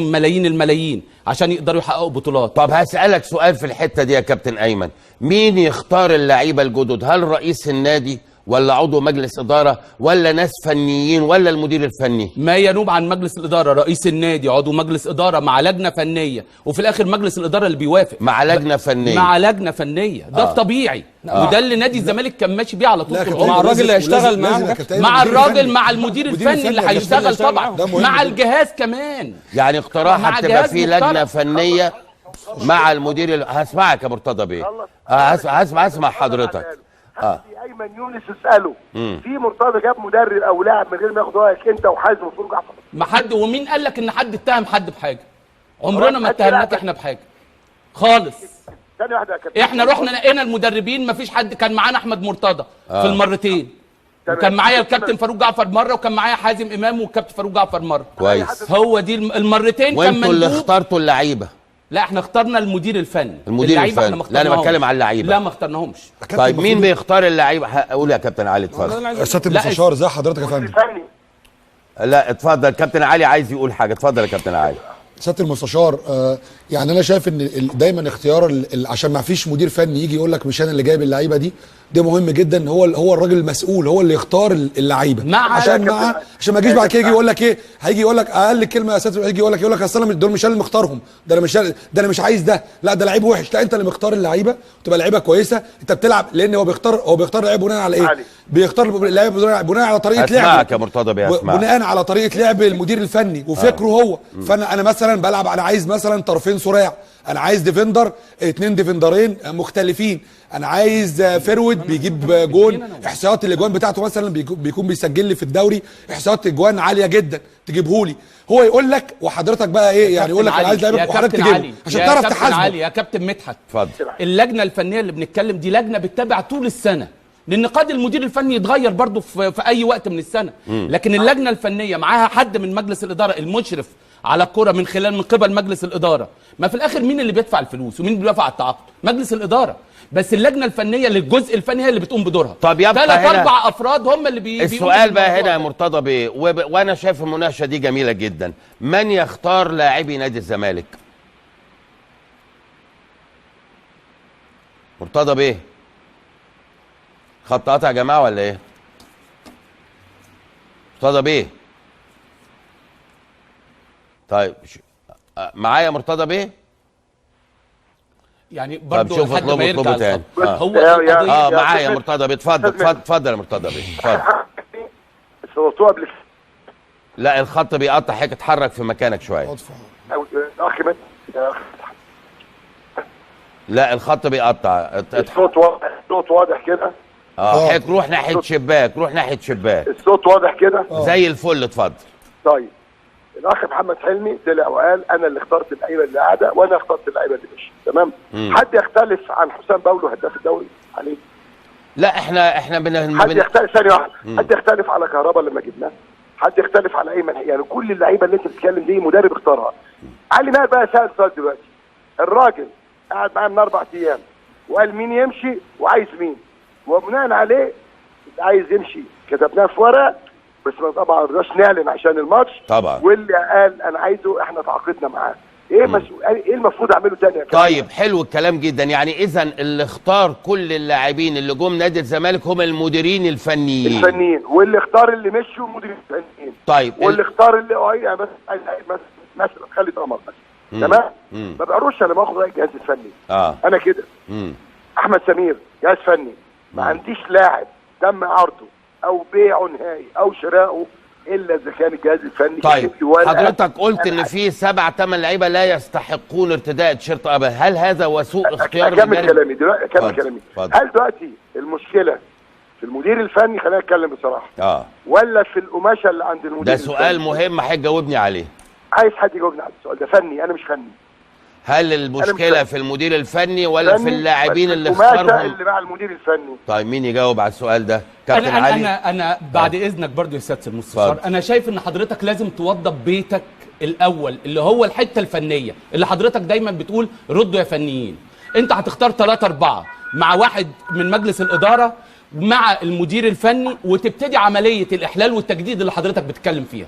ملايين الملايين عشان يقدروا يحققوا بطولات. طب هسألك سؤال في الحتة دي يا كابتن أيمن، مين يختار اللعيبة الجدد؟ هل رئيس النادي ولا عضو مجلس إدارة ولا ناس فنيين ولا المدير الفني؟ ما ينوب عن مجلس الإدارة رئيس النادي، عضو مجلس إدارة مع لجنة فنية، وفي الآخر مجلس الإدارة اللي بيوافق مع لجنة فنية. مع لجنة فنية ده الطبيعي. وده اللي نادي الزمالك كان ماشي بيه على طول. مع الراجل اللي هيشتغل معاه، مع الراجل، مع المدير الفني اللي هيشتغل طبعا، مع الجهاز كمان. يعني اقتراحك تبقى في لجنة فنية مع المدير. هسمعك يا مرتضى بيه، هسمع حضرتك. ايمن يونس اساله في مرتضى جاب مدرب او لاعب من غير ما ياخد رايك انت وحازم وفاروق جعفر؟ ما حد. ومين قال لك ان حد اتهم حد بحاجة؟ عمرنا ما اتهمناك احنا بحاجة خالص. ثانية واحدة يا كابتن، احنا رحنا نقينا المدربين، ما فيش حد. كان معانا احمد مرتضى في المرتين، وكان معايا الكابتن فاروق جعفر مرة، وكان معايا حازم امام والكابتن فاروق جعفر مرة. كويس. هو دي المرتين كان وانتوا اللي اخترتوا اللعيبة؟ لا، احنا اخترنا المدير الفني. المدير الفني. لا، انا بتكلم على اللعيبة. لا، ما اخترناهمش. طيب مين بيختار اللعيبة؟ قول يا كابتن علي، اتفضل. سيادة المستشار، ازي حضرتك يا فندم؟ لا اتفضل، كابتن علي عايز يقول حاجة، اتفضل يا كابتن علي. سيادة المستشار، يعني انا شايف ان دايما اختيار عشان ما فيش مدير فني يجي يقول لك مش انا اللي جايب اللعيبة دي، ده مهم جدا. هو الراجل المسؤول، هو اللي يختار اللعيبة، عشان عشان ما يجيش بعد كده يجي يقول لك ايه، هيجي يقول لك اقل كلمة يا سيادة، هيجي يقول لك اصل انا دول مش انا اللي مختارهم، ده انا مش عايز ده، لا ده لعيب وحش. لا، انت اللي مختار اللعيبة وتبقى لعيبة كويسة. انت بتلعب، لان هو بيختار لعيب بناء على ايه؟ بيختار لعيب بناء على طريقه لعب. اسمعك يا مرتضى بيه، اسمعك. بناء على طريقه لعب المدير الفني وفكره هو. فانا مثلا بلعب، انا عايز مثلا طرفين سراع، انا عايز defender، 2 ديفندرين مختلفين، انا عايز forward بيجيب جون، احصائيات الاجوان بتاعته مثلا بيكون بيسجل لي في الدوري احصائيات اجوان عالية جدا، تجيبهولي. هو يقول لك وحضرتك بقى ايه يعني، يقول لك انا عايز لعيبة وحضرتك تجيبه عشان تعرف تحاسبه. يا كابتن مدحت، اتفضل. اللجنة الفنية اللي بنتكلم دي لجنة بتتابع طول السنة، لان قد المدير الفني يتغير برضه في اي وقت من السنة. لكن اللجنة الفنية معاها حد من مجلس الادارة المشرف على الكره من خلال من قبل مجلس الادارة. ما في الاخر مين اللي بيدفع الفلوس ومين اللي بيدفع على التعاقد؟ مجلس الادارة. بس اللجنة الفنية للجزء الفني هي اللي بتقوم بدورها. طب يبقى 3 4 افراد هم اللي السؤال بقى هنا يا مرتضى بيه، وانا شايف المناقشة دي جميلة جدا. من يختار لاعبي نادي الزمالك؟ مرتضى بيه، خط قطع يا جماعة ولا ايه؟ مرتضى بيه، طيب معايا مرتضى بيه؟ يعني برضه لحد ما يرجع تاني. هو معايا مرتضى بيه، اتفضل اتفضل يا مرتضى بيه، اتفضل. قبل لا الخط بيقطع، حضرتك اتحرك في مكانك شوية. لا الخط بيقطع. الصوت واضح، الصوت واضح كده؟ حضرتك روح ناحية شباك، روح ناحية شباك. الصوت واضح كده؟ زي الفل، اتفضل. طيب الاخ محمد حلمي طلع وقال انا اللي اخترت اللعيبة اللي قاعدة وانا اخترت اللعيبة اللي مشيت، تمام؟ حد يختلف عن حسام باولو هداف الدوري عليه؟ لا احنا حد يختلف، ثانية واحدة، حد يختلف على كهربا لما جبناه؟ حد يختلف على ايمن؟ يعني كل اللعيبة اللي انت بتتكلم دي مدرب اختارها. علي ماهر بقى سال سؤال دلوقتي، الراجل قعد معاه من 4 ايام وقال مين يمشي وعايز مين، وبناء عليه اللي عايز يمشي كتبناه في ورقة، بس طبعا ما رضاش نعلن عشان الماتش طبعا، واللي قال انا عايزه احنا تعاقدنا معاه. ايه ايه المفروض اعمله تاني يا كابتن؟ طيب حلو الكلام جدا. يعني اذا اللي اختار كل اللاعبين اللي جم نادي الزمالك هم المديرين الفنيين، واللي اختار اللي مشوا المديرين الفنيين. طيب واللي اختار اللي يعني مثلا خالد قمر مثلا، تمام؟ ما بقروش انا باخد راي الجهاز الفني. انا كده احمد سمير جهاز فني، ما عنديش لاعب تم عرضه او بيعه نهائي او شرائه الا اذا كان الجهاز الفني. طيب حضرتك قلت ان في 7 8 لعيبة لا يستحقون ارتداء تيشيرت ابيض، هل هذا هو سوء اختيار؟ اكمل كلامي دلوقتي، اكمل كلامي. هل دلوقتي المشكلة في المدير الفني؟ خلينا نتكلم بصراحة، ولا في القماشه اللي عند المدير؟ ده سؤال مهم هتجاوبني عليه. عايز حد يجاوبني على السؤال ده، فني انا مش فني. هل المشكلة في المدير الفني ولا في اللاعبين اللي اختارهم؟ اللي مع المدير الفني. طيب مين يجاوب على السؤال ده؟ كابتن علي. انا بعد اذنك برضو يا سيادة المستشار، انا شايف ان حضرتك لازم توضب بيتك الاول، اللي هو الحتة الفنية اللي حضرتك دايما بتقول ردوا يا فنيين. انت هتختار 3 4 مع واحد من مجلس الادارة مع المدير الفني، وتبتدي عملية الاحلال والتجديد اللي حضرتك بتتكلم فيها.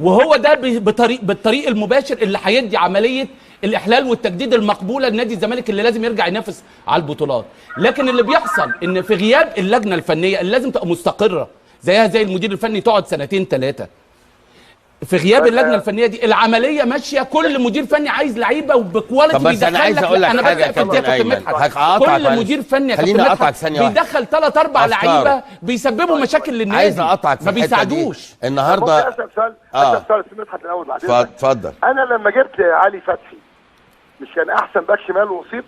وهو ده بالطريق المباشر اللي هيدي عملية الاحلال والتجديد المقبولة لنادي الزمالك اللي لازم يرجع ينافس على البطولات. لكن اللي بيحصل ان في غياب اللجنة الفنية اللي لازم تبقى مستقره زيها زي المدير الفني تقعد سنتين ثلاثة، في غياب اللجنة الفنية دي العملية ماشية، كل مدير فني عايز لعيبة وب quality. طب بس انا عايز اقول لك حاجة يا كابتن ايمن، كل مدير فني يا كابتن مدحت بيدخل 3 4 لعيبة بيسببوا مشاكل للنادي. عايز اقطعك في ما بيساعدوش النهارده. اسال سؤال، اسال سؤال مدحت الاول بعدين. اتفضل. انا لما جبت علي فتحي مش كان احسن باك شمال واصيب؟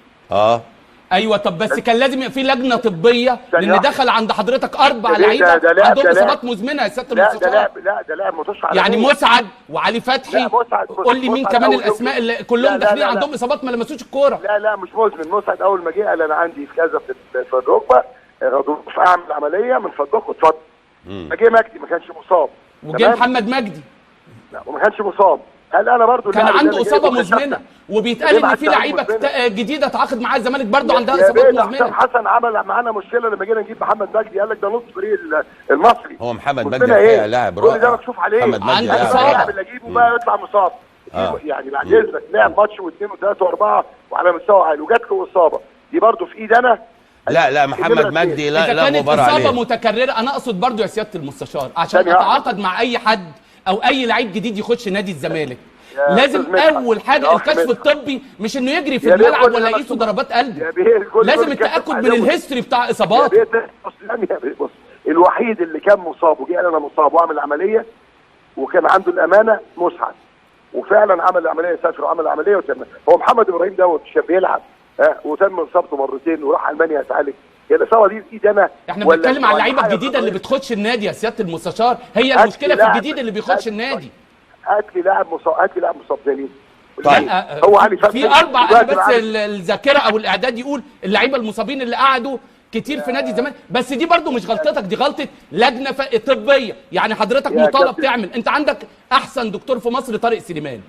ايوه. طب بس كان لازم يبقى في لجنة طبية، لان دخل عند حضرتك 4 لعيبة عندهم اصابات مزمنة يا سيادة المستشار. لا ده لاعب متوش على يعني مسعد وعلي فتحي. قول لي مين كمان الاسماء اللي كلهم داخلين عندهم اصابات ما لمسوش الكورة. لا مش مزمن. مسعد اول ما جه قال انا عندي في كذا في الركبة، غضروف، اعمل عملية من فضلكم اتفضل. فجه مجدي ما كانش مصاب، وجه محمد مجدي لا وما كانش مصاب. هل انا برضو كان عنده اصابه مزمنة؟ وبيتقال ان في لعيبة جديدة اتعاقد معاها الزمالك برضو عندها اصابات مزمنة. حسام حسن عمل معانا مشكلة لما جينا نجيب محمد مجدي، قال لك ده نص فريق المصري. هو محمد مجدي الحقيقة لاعب رائع، كل ده مكشوف عليه. محمد مجدي عنده اصابه، اللي اجيبه بقى يطلع مصاب. يعني بعد اذنك لعب ماتش واثنين وثلاثة واربعة وعلى مستوى عالي وجات له اصابه، دي برضو في ايد انا. لا محمد مجدي لا غبار عليه. اصابه متكررة. انا اقصد برضو يا سيادة المستشار عشان اتعاقد مع اي حد او اي لعيب جديد يخش نادي الزمالك لازم اول حاجة الكشف الطبي، مش انه يجري في الملعب ولا يقيسوا ضربات قلبه، لازم التاكد من ال history بتاع اصاباته. بص، الوحيد اللي كان مصاب وجه قال انا مصاب واعمل عملية وكان عنده الامانة مسعد، وفعلا عمل العملية، سافر وعمل العملية وتم. هو محمد ابراهيم دوت كان بيلعب وتم اصابته مرتين وراح المانيا يتعالج. هي الاصابة دي في ايد انا. احنا بنتكلم على اللعيبة الجديدة اللي بتخش النادي يا سيادة المستشار، هي المشكلة في الجديد اللي بيخش النادي. هات لي لاعب مصاب، هات لي لاعب مصاب زي مين؟ طيب هو علي فتحي في 4. انا بس الذاكرة او الاعداد يقول اللعيبة المصابين اللي قعدوا كتير في نادي الزمالك، بس دي برضو مش غلطتك، دي غلطه لجنة طبية. يعني حضرتك مطالب تعمل، انت عندك احسن دكتور في مصر طارق سليمان.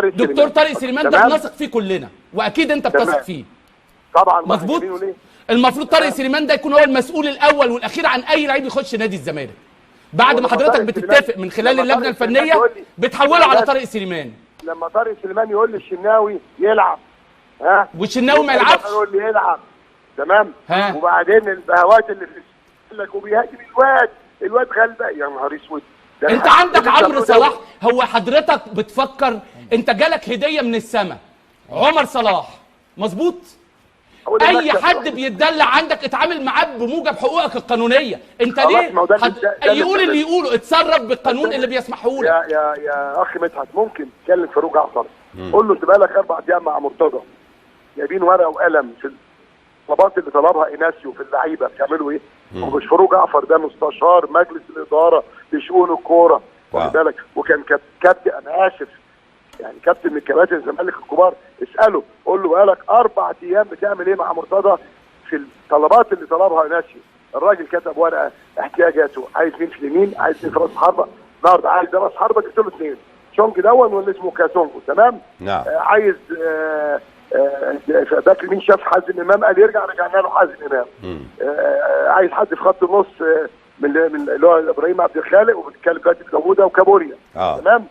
دكتور طارق سليمان ده بنثق فيه كلنا، واكيد انت بتثق فيه طبعا. مظبوط. المفروض طارق سليمان ده يكون هو المسؤول الاول والاخير عن اي لعيب يخش نادي الزمالك. بعد ما حضرتك بتتفق من خلال اللجنة الفنية بتحوله على طارق سليمان. لما طارق سليمان يقول للشناوي يلعب، ها، والشناوي ما يلعبش يقول لي يلعب، تمام. ها. وبعدين البهوات اللي في لك وبيهاجم الواد غلبان، يا نهار اسود. انت عندك عمرو صلاح. هو حضرتك بتفكر انت جالك هديه من السماء عمر صلاح، مظبوط؟ اي حد بيتدلع عندك اتعامل معاه بموجب حقوقك القانونية. انت ليه يقول اللي يقوله؟ اتصرف بالقانون اللي بيسمحه لك. يا يا اخي مدحت، ممكن تكلم فاروق جعفر قول له انت بقالك 4 ايام مع مرتضى جايبين ورقة وقلم في الطلبات اللي طلبها ايناسيو في اللعيبة، بتعملوا ايه؟ ومش فاروق جعفر ده مستشار مجلس الادارة لشؤون الكورة، واخد بالك، وكان كابتن، انا اسف يعني كابتن من كباتن الزمالك الكبار. اساله قول له بقالك 4 ايام بتعمل ايه مع مرتضى في الطلبات اللي طلبها ناسيو؟ الراجل كتب ورقة احتياجاته، عايز مين في اليمين، عايز مين في راس حربه، النهارده عايز ده راس حربه، جبت له 2 شونج دون واللي اسمه كاسونجو، تمام؟ نعم. عايز باك يمين، شاف حازم امام قال يرجع، رجعنا له حازم امام. عايز حد في خط النص من اللي هو ابراهيم عبد الخالق، وبنتكلم دلوقتي في وكابوريا، تمام؟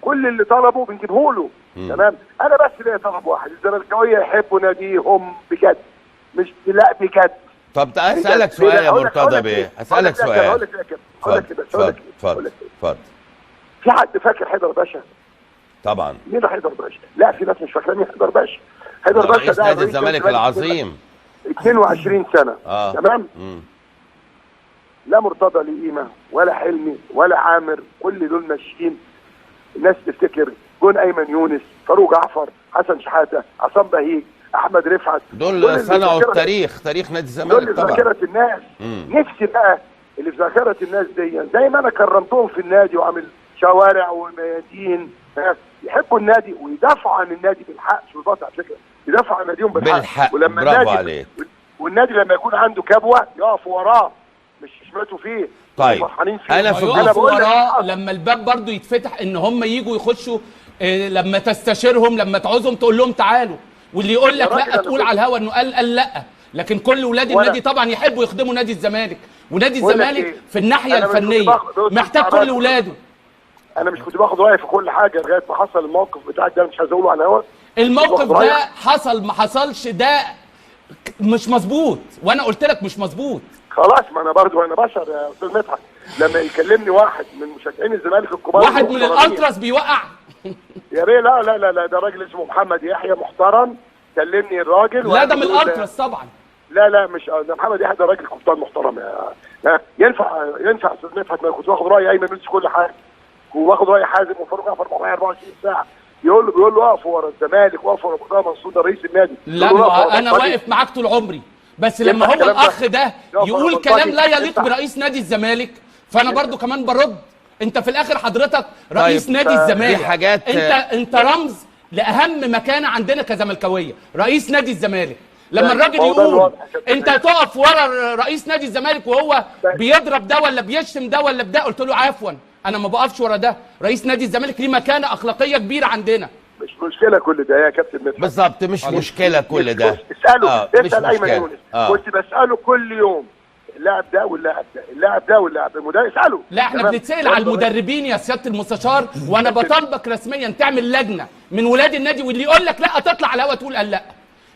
كل اللي طلبه بنجيبه له، تمام؟ انا بس ليا طلب واحد، الزملكاويه يحبوا ناديهم بجد، مش لا بجد. طب اسالك سؤال يا مرتضى بيه، اسالك سؤال. هقول لك اتفضل اتفضل اتفضل. في حد فاكر حيدر باشا؟ طبعا. مين حيدر باشا؟ لا في ناس مش فاكرين مين حيدر باشا. حيدر باشا ده نادي الزمالك العظيم، 22 سنة، تمام؟ لا مرتضى ليه قيمة ولا حلمي ولا عامر، كل دول ماشيين. الناس تفتكر جون ايمن يونس، فاروق جعفر، حسن شحاته، عصام بهيج، احمد رفعت، دول صنعوا التاريخ، تاريخ نادي الزمالك طبعا. دول في ذاكره الناس. نفسي بقى اللي في ذاكره الناس دي زي ما انا كرمتهم في النادي وعامل شوارع وميادين، يحبوا النادي ويدافعوا عن النادي بالحق، مش بالباطل على فكرة، يدافعوا عن ناديهم بالحق. ولما برافو عليك. والنادي لما يكون عنده كبوة يقفوا وراه، مش يشمتوا فيه. طيب انا في وراه لما الباب برضو يتفتح ان هم يجوا يخشوا، لما تستشيرهم، لما تعوزهم تقول لهم تعالوا، واللي يقول لك لا تقول على الهوا انه قال لا. لكن كل ولاد النادي طبعا يحبوا يخدموا نادي الزمالك، ونادي الزمالك في الناحية الفنية محتاج كل ولاده. انا مش كنت باخد رايي في كل حاجة لغاية ما حصل الموقف بتاعك ده، مش عايز اقوله على الهوا. الموقف ده حصل ما حصلش ده مش مظبوط، وانا قلت لك مش مظبوط. خلاص، ما انا برضو انا بشر يا استاذ مدحت. لما يكلمني واحد من مشجعين الزمالك الكبار، واحد من الالتراس بيوقع يا بيه، لا لا لا لا، ده راجل اسمه محمد يحيى محترم، كلمني الراجل. لا ده من الالتراس طبعا. لا لا مش ده محمد يحيى، ده راجل قبطان محترم. يا ينفع استاذ مدحت ما كنت باخد راي ايمن يونس كل حاجة، وباخد راي حازم وفاروق جعفر معايا 24 ساعة، بيقول له اقف ورا الزمالك، واقف ورا مرتضى منصور ده رئيس النادي. لا انا واقف معاك طول عمري، بس لما هو الاخ ده يقول كلام لا يليق برئيس نادي الزمالك فانا برضو كمان برد. انت في الاخر حضرتك رئيس طيب نادي الزمالك، حاجات انت رمز لاهم مكانه عندنا كزملكاويه، رئيس نادي الزمالك. لما الراجل يقول انت تقف ورا رئيس نادي الزمالك وهو بيضرب ده ولا بيشتم ده ولا بده، قلت له عفوا انا ما بقفش ورا ده، رئيس نادي الزمالك ليه مكانه اخلاقية كبيرة عندنا. مش مشكلة كل ده يا كابتن مدحت. بالظبط، مش مشكلة كل ده. اساله، اسال ايمن يونس. كنت بساله كل يوم، اللاعب ده واللاعب ده، اللاعب ده واللاعب المدرب، اساله. لا احنا بنتسال على المدربين يا سيادة المستشار، وانا بطالبك رسميا تعمل لجنة من ولاد النادي، واللي يقول لك لا تطلع على الهوا تقول لا.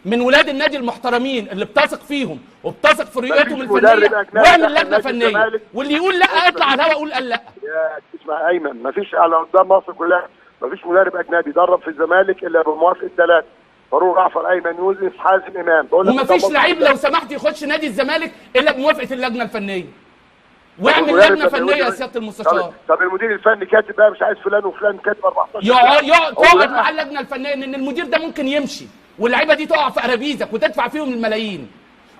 من ولاد النادي المحترمين اللي بتثق فيهم وبتثق في رؤيتهم الفنية، واعمل لجنة فنية، واللي يقول لا اطلع على الهوا قول لا. يا اسمع ايمن، مفيش على قدام مصر كلها مفيش مدرب اجنبي درب في الزمالك الا بموافقة 3، فاروق جعفر، ايمن يونس، حازم امام. ومفيش لعيب لو سمحت يخش نادي الزمالك الا بموافقة اللجنة الفنية. واعمل لجنة فنية يا سيادة المستشار. طب المدير الفني كاتب بقى مش عايز فلان وفلان، كاتب 14. تقعد مع اللجنة الفنية، ان المدير ده ممكن يمشي واللعيبة دي تقع في قرابيزك وتدفع فيهم الملايين،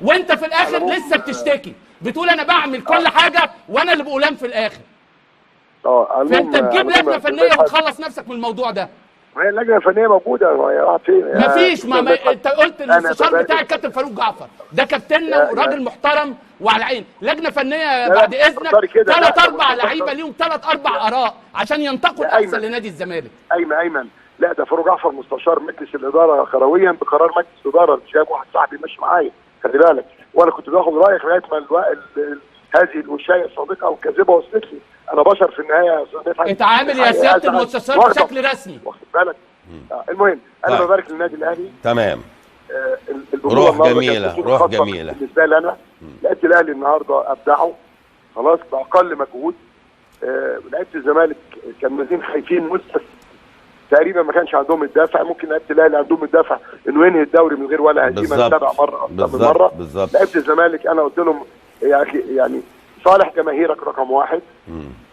وانت في الاخر لسه بتشتكي بتقول انا بعمل كل حاجة وانا اللي بقولان في الاخر. فانت تجيب لجنة فنية وتخلص نفسك من الموضوع ده. ما هي اللجنة الفنية موجودة، هي راحت فين؟ مفيش. ما انت قلت المستشار بتاع الكابتن فاروق جعفر ده كابتننا وراجل محترم وعلى عين. لجنة فنية بعد اذنك، 3 4 لعيبة ليهم 3 4 اراء عشان ينتقوا الاحسن لنادي الزمالك. ايمن لا، ده فاروق جعفر مستشار مجلس الادارة كرويا بقرار مجلس الادارة، مش جايب واحد صاحبي ماشي معايا، خلي بالك. وانا كنت باخد رايك لغاية ما هذه الوشايه الصادقة او الكاذبة وصلت لي. انا بشر في النهاية يا استاذ مدحت. اتعامل يا سيادة المستشار بشكل رسمي، واخد بالك. المهم انا ببارك للنادي الاهلي. تمام. روح جميلة، روح جميلة بالنسبة لي انا. لعيبة الاهلي النهارده ابدعوا خلاص باقل مجهود. لعيبة الزمالك كانوا نازلين خايفين مستسلم تقريبا، ما كانش عندهم الدافع. ممكن لعيبة الاهلي عندهم الدافع انه ينهي الدوري من غير ولا هزيمة، 7 مرة اكثر من مرة. لعيبة الزمالك انا قلت لهم يا اخي يعني صالح جماهيرك رقم 1،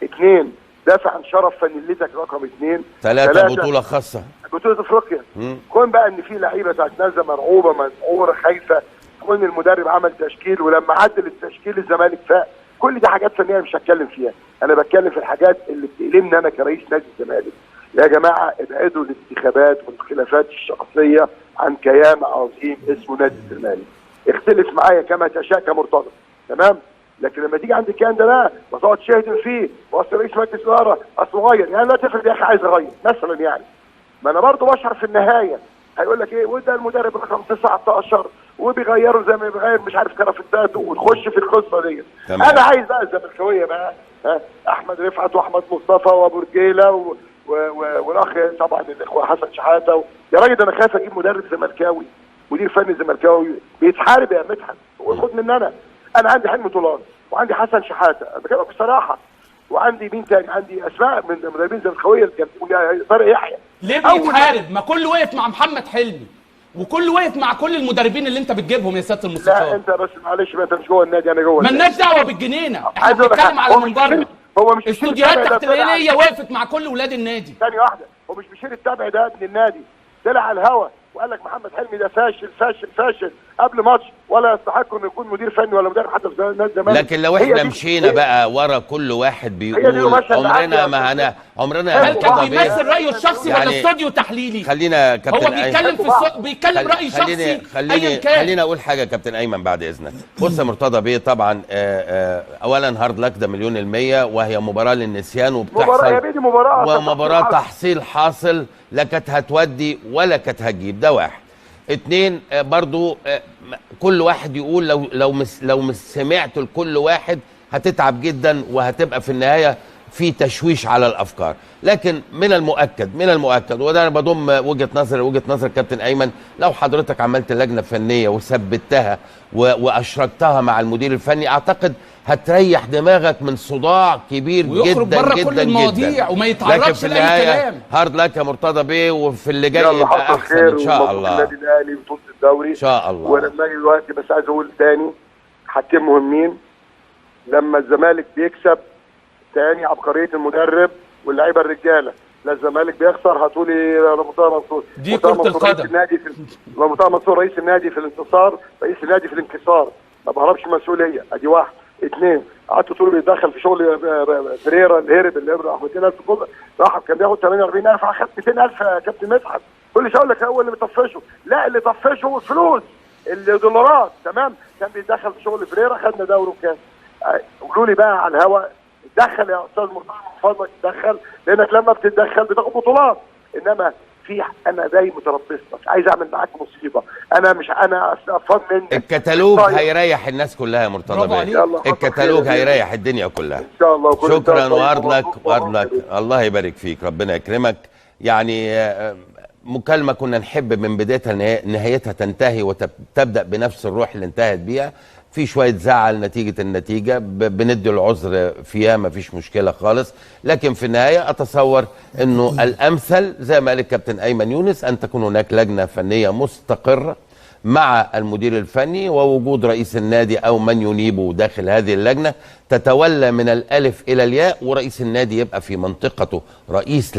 2 دافع عن شرف فانيلتك رقم 2، 3 بطوله خاصة بطوله افريقيا. كون بقى ان في لعيبة نازله مرعوبه مسعوره خايفة، كون المدرب عمل تشكيل ولما عدل التشكيل الزمالك فاق. كل دي حاجات فنية مش هتكلم فيها، انا بتكلم في الحاجات اللي بتألمني انا كرئيس نادي الزمالك. يا جماعة ابعدوا الانتخابات والخلافات الشخصية عن كيان عظيم اسمه نادي الزمالك. اختلف معايا كما تشاء كمرتضى، تمام؟ لكن لما تيجي عند الكيان ده بقى وتقعد تشهدم فيه، واصل رئيس مجلس ادارة اصل غير، يعني لا تفرض يا اخي عايز اغير مثلا، يعني ما انا برضه بشعر في النهاية هيقول لك ايه، وده المدرب رقم 19 وبيغيروا زي ما بيغير مش عارف كرافتاته، وتخش في القصة ديت. انا عايز بقى الزملكاويه بقى، ها، احمد رفعت واحمد مصطفى وابو رجيله والاخ طبعا الاخوة حسن شحاته يا راجل ده انا خايف اجيب مدرب زملكاوي، مدير فني زملكاوي بيتحارب يا مدحت. وخد مني انا عندي حلمي طولان وعندي حسن شحاته، انا بكلمك بصراحة، وعندي مين تاني، عندي اسماء من مدربين زملكاويه، طارق يحيى. ليه بيتحارب؟ ما كله واقف مع محمد حلمي وكل واقف مع كل المدربين اللي انت بتجيبهم يا سيادة المستشار. لا انت بس معلش بقى، انت مش جوه النادي، انا جوه النادي. مالناش دعوه بالجنينه، احنا بنتكلم على من بره. هو مش استوديوهات تحليلية وقفت مع كل ولاد النادي. ثانية واحدة، هو مش بشير التابع ده ابن النادي طلع على الهوا وقال لك محمد حلمي ده فاشل فاشل فاشل قبل ماتش، ولا يستحق انه يكون مدير فني ولا مدرب حتى في نادي الزمالك. لكن لو احنا مشينا بقى ورا كل واحد بيقول عمرنا ما انا عمرنا هل كان بيمثل رايه الشخصي يعني ولا استوديو تحليلي؟ خلينا كابتن هو بيتكلم في بيتكلم راي شخصي. خلينا اقول حاجة كابتن ايمن بعد اذنك. بص يا مرتضى بيه، طبعا اولا hard luck ده 1,000,000%، وهي مباراة للنسيان وبتحصل مباراة ومباراة تحصيل حاصل، لا كانت هتودي ولا كانت هتجيب. ده واحد. اتنين، برضو كل واحد يقول لو مش سمعت لكل واحد هتتعب جدا، وهتبقى في النهاية في تشويش على الافكار. لكن من المؤكد، وده انا بضم وجهه نظري وجهه نظر كابتن ايمن، لو حضرتك عملت لجنة فنية وثبتها واشركتها مع المدير الفني، اعتقد هتريح دماغك من صداع كبير ويخرج جدا بره جدا كل المواضيع جدا، وما يتعرضش لاي كلام. hard luck يا مرتضى بيه، وفي اللي جاي يبقى احسن ان شاء الله. النادي الاهلي بطوله الدوري ان شاء الله. ولما اجي دلوقتي بس عايز اقول تاني حاجتين مهمين. لما الزمالك بيكسب تاني عبقرية المدرب واللعيبة الرجالة، لا الزمالك بيخسر هاتولي مرتضى منصور. دي كره القدم. النادي في مرتضى منصور رئيس النادي في الانتصار، رئيس النادي في الانكسار، ما بهربش مسؤولية. ادي واحد. اثنين، قعدت طول بيتدخل في شغل فريرا الهرب اللي راح 200,000 راح كان بياخد 48,000 راح خد 200,000 يا كابتن مدحت. كل شوية اقول لك هو اللي بيطفشه، لا اللي طفشه الفلوس الدولارات. تمام، كان بيتدخل في شغل فريرا، خدنا دوري وكاس. قولوا لي بقى على الهوا، اتدخل يا استاذ مرتضى من فضلك اتدخل، لانك لما بتتدخل بتاخد بطولات. انما في انا زي متربص لك، عايز اعمل معاك مصيبة، انا مش انا قرفان منك. الكتالوج هيريح الناس كلها يا مرتضى بيه، الكتالوج هيريح الدنيا كلها ان شاء الله. شكرا و hard luck و hard luck، الله يبارك فيك، ربنا يكرمك. يعني مكالمة كنا نحب من بدايتها نهايتها تنتهي وتبدا بنفس الروح اللي انتهت بيها. في شوية زعل نتيجة النتيجة، بندي العذر فيها، ما فيش مشكلة خالص، لكن في النهاية أتصور أنه الأمثل زي ما قال الكابتن أيمن يونس أن تكون هناك لجنة فنية مستقرة مع المدير الفني ووجود رئيس النادي أو من ينيبه داخل هذه اللجنة، تتولى من الألف إلى الياء، ورئيس النادي يبقى في منطقته رئيس